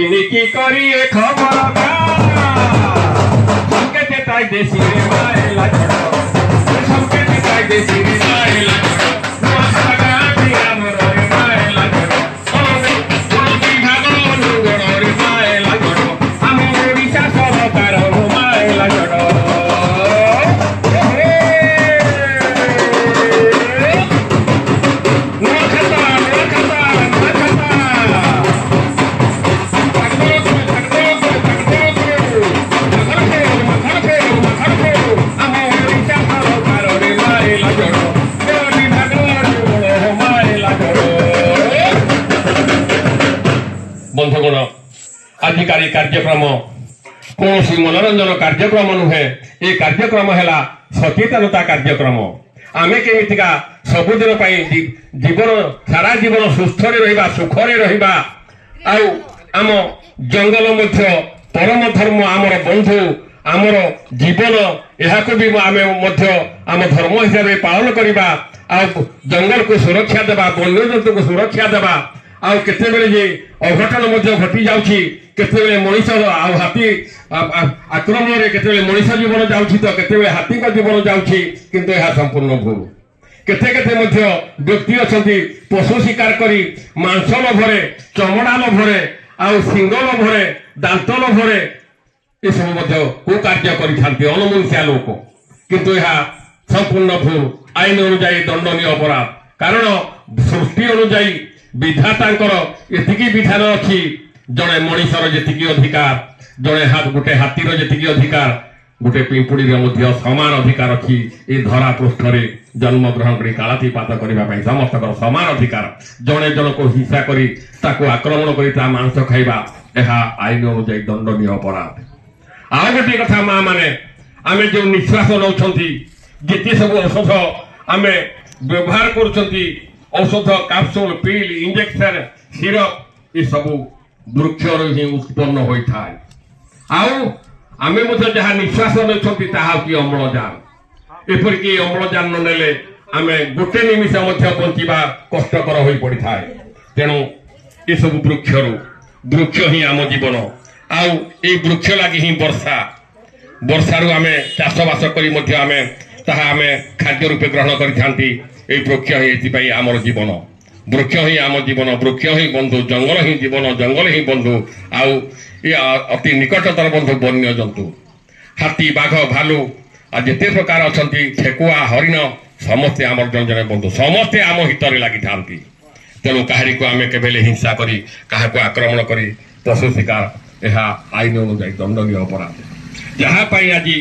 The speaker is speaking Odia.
ଚିନିକି କରି ଏ ଖବର ସଂକେତ ତାଇ ଦେଶୀ ରେ ମାଏଲା ଝଡ଼, ସଂକେତ ତାଇ ଦେଶୀ ରେ ମାଏଲା ଝଡ଼। ନୂଆ ଗାଁଟି ଆମର ରେ ମାଏଲା ଝଡ଼, ବିଭାଗ ଅନୁଗୋଳରେ ମାଏଲା ଝଡ଼, ଆମ ଓଡ଼ିଶା ସରକାର ମାଏଲା ଝଡ଼। ନୂଆ ଖାତା, ନୂଆ ଖାତା, ନୂଆ ଖାତା। ଆମ ଓଡ଼ିଶା ସରକାରରେ ମାଏଲା ଝଡ଼, ବିଭାଗ ମାଏଲା ଝଡ଼। ବନ୍ଧୁଗଣ, ଆଜିକାଲି କାର୍ଯ୍ୟକ୍ରମ କୌଣସି ମନୋରଞ୍ଜନ କାର୍ଯ୍ୟକ୍ରମ ନୁହେଁ। ଏ କାର୍ଯ୍ୟକ୍ରମ ହେଲା ସଚେତନତା କାର୍ଯ୍ୟକ୍ରମ। ଆମେ କେମିତିକା ସବୁଦିନ ପାଇଁ ଜୀବନ ସାରା ଜୀବନ ସୁସ୍ଥରେ ରହିବା, ସୁଖରେ ରହିବା, ଆଉ ଆମ ଜଙ୍ଗଲ ମଧ୍ୟ ପରମ ଧର୍ମ, ଆମର ବନ୍ଧୁ, ଆମର ଜୀବନ, ଏହାକୁ ବି ଆମେ ମଧ୍ୟ ଆମ ଧର୍ମ ହିସାବରେ ପାଳନ କରିବା, ଆଉ ଜଙ୍ଗଲକୁ ସୁରକ୍ଷା ଦେବା, ବନ୍ୟଜନ୍ତୁକୁ ସୁରକ୍ଷା ଦେବା। ଆଉ କେତେବେଳେ ଯେ ଅଘଟଣ ମଧ୍ୟ ଘଟି ଯାଉଛି, କେତେବେଳେ ମଣିଷ ଆଉ ହାତୀ ଆକ୍ରମଣରେ କେତେବେଳେ ମଣିଷ ଜୀବନ ଯାଉଛି ତ କେତେବେଳେ ହାତୀଙ୍କ ଜୀବନ ଯାଉଛି, କିନ୍ତୁ ଏହା ସମ୍ପୂର୍ଣ୍ଣ ଭୁଲ। କେତେ କେତେ ମଧ୍ୟ ବ୍ୟକ୍ତି ଅଛନ୍ତି, ପଶୁ ଶିକାର କରି ମାଂସ ଲୋଭରେ, ଚମଡ଼ା ଲୋଭରେ, ଆଉ ଶିଙ୍ଗ ଲୋଭରେ, ଦାନ୍ତ ଲୋଭରେ ଏସବୁ ମଧ୍ୟ କୁକାର୍ଯ୍ୟ କରିଥାନ୍ତି ଅନମନୁଷ୍ୟା ଲୋକ। କିନ୍ତୁ ଏହା ସମ୍ପୂର୍ଣ୍ଣ ଭୁଲ, ଆଇନ ଅନୁଯାୟୀ ଦଣ୍ଡନୀୟ ଅପରାଧ। କାରଣ ସୃଷ୍ଟି ଅନୁଯାୟୀ ବିଧାତାଙ୍କର ଏତିକି ବିଧାନ ଅଛି, ଜଣେ ମଣିଷର ଯେତିକି ଅଧିକାର, ଜଣେ ଗୋଟେ ହାତୀର ଯେତିକି ଅଧିକାର, ଗୋଟେ ପିମ୍ପୁଡ଼ିର ମଧ୍ୟ ସମାନ ଅଧିକାର ଅଛି। ଏ ଧରା ପୃଷ୍ଠରେ ଜନ୍ମଗ୍ରହଣ କରି କାଳାତିପାତ କରିବା ପାଇଁ ସମସ୍ତଙ୍କର ସମାନ ଅଧିକାର। ଜଣେ ଜଣକୁ ହିଂସା କରି ତାକୁ ଆକ୍ରମଣ କରି ତା ମାଂସ ଖାଇବା, ଏହା ଆଇନ ଅନୁଯାୟୀ ଦଣ୍ଡନୀୟ ଅପରାଧ। ଆଉ ଗୋଟିଏ କଥା ମା ମାନେ, ଆମେ ଯେଉଁ ନିଶ୍ୱାସ ନେଉଛନ୍ତି, ଯେତେ ସବୁ ଔଷଧ ଆମେ ବ୍ୟବହାର କରୁଛନ୍ତି, ଔଷଧ, କାପସୁଲ, ପିଲ୍, ଇଞ୍ଜେକ୍ସନ, ସିରପ, ଏସବୁ ବୃକ୍ଷରୁ ହିଁ ଉତ୍ପନ୍ନ ହୋଇଥାଏ। ଆଉ ଆମେ ମଧ୍ୟ ଯାହା ନିଶ୍ୱାସ ନେଉଛନ୍ତି ତାହା ହେଉଛି ଅମ୍ଳଜାନ। ଏପରିକି ଅମ୍ଳଜାନ ନ ନେଲେ ଆମେ ଗୋଟେ ନିମିଷ ମଧ୍ୟ ବଞ୍ଚିବା କଷ୍ଟକର ହୋଇ ପଡ଼ିଥାଏ। ତେଣୁ ଏସବୁ ବୃକ୍ଷରୁ, ବୃକ୍ଷ ହିଁ ଆମ ଜୀବନ। ଆଉ ଏଇ ବୃକ୍ଷ ଲାଗି ହିଁ ବର୍ଷା, ବର୍ଷାରୁ ଆମେ ଚାଷବାସ କରି ମଧ୍ୟ ଆମେ ତାହା ଆମେ ଖାଦ୍ୟ ରୂପେ ଗ୍ରହଣ କରିଥାନ୍ତି। ଏଇ ବୃକ୍ଷ ହିଁ ଏଥିପାଇଁ ଆମର ଜୀବନ, ବୃକ୍ଷ ହିଁ ଆମ ଜୀବନ, ବୃକ୍ଷ ହିଁ ବନ୍ଧୁ, ଜଙ୍ଗଲ ହିଁ ଜୀବନ, ଜଙ୍ଗଲ ହିଁ ବନ୍ଧୁ। ଆଉ ଏ ଅତି ନିକଟତର ବନ୍ଧୁ ବନ୍ୟଜନ୍ତୁ, ହାତୀ, ବାଘ, ଭାଲୁ, ଆଉ ଯେତେ ପ୍ରକାର ଅଛନ୍ତି, ଠେକୁଆ, ହରିଣ, ସମସ୍ତେ ଆମର ଜଣେ ଜଣେ ବନ୍ଧୁ, ସମସ୍ତେ ଆମ ହିତରେ ଲାଗିଥାନ୍ତି। ତେଣୁ କାହାରିକୁ ଆମେ କେବେ ହେଲେ ହିଂସା କରି, କାହାକୁ ଆକ୍ରମଣ କରି ପଶୁ ଶିକାର, ଏହା ଆଇନ ଅନୁଯାୟୀ ଦଣ୍ଡନୀୟ ଅପରାଧ। ଯାହା ପାଇଁ ଆଜି